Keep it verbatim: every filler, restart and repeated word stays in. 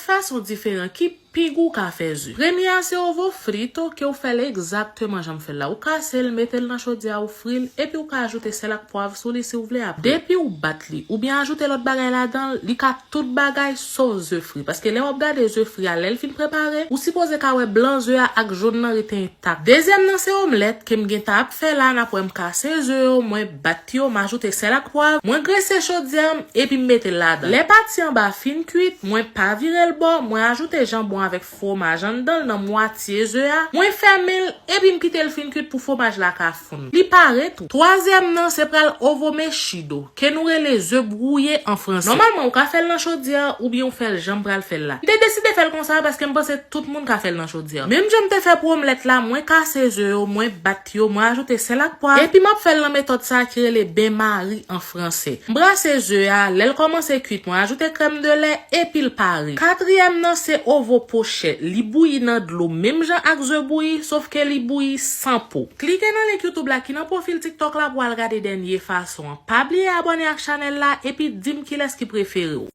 Fason diferan ki pigou ka fè ze. Premye a se ovo frito ke w fè l egzakteman jan m fè l la. Ou kase l, mete l nan chodyè a, ou fri l, epi ou ka ajoute sèl ak pwav sou li si w vle apre. Depi w bat li, oubyen ajoute lòt bagay ladan l, li ka tout bagay sof ze fri. Paske lè w ap gade ze fri a, lè l fin prepare, ou sipoze ka wè blan ze a ak jòn nan rete entak. Dezyèm nan se omlèt ke m gentan ap fè la, n ap wè m kase ze yo, mwen bat yo, m ajoute sèl ak pwav, mwen grese chodyè m, epi m mete l ladan. Lè pati anba a fin kwit, mwen pa vire l bò, mwen ajoute janbon avèk fwomaj anndan l nan mwatye ze a, mwen fèmen l, epi m kite l fin kwit pou fwomaj la ka fonn. Li pare tou. Twazyèm nan se pral ovo mechido, ke nou rele ze bwouye an franse. Nòmalman, ou ka fè l nan chodyè oubyen ou fè l jan m pral fè l la. M te deside fè l konsa paske m panse tout moun ka fè l nan chodyè. Menm jan m te fè pou omlèt la, mwen kase ze yo, mwen bat yo, mwen ajoute sèl ak pwav, epi m ap fè l nan metòd sa a ki rele benmari an franse. M brase ze a, lè l kòmanse kwit, mwen ajoute krèm de lè, epi l pare. Katriyèm nan se ovo pochè. Li bouyi nan dlo, menm jan ak ze bouyi, sof ke li bouyi san po. Klike nan link YouTube la ki nan pwofil TikTok la pou w al gade dènye fason an. Pa bliye abòne ak chanèl la, epi di m kilès ki prefere w.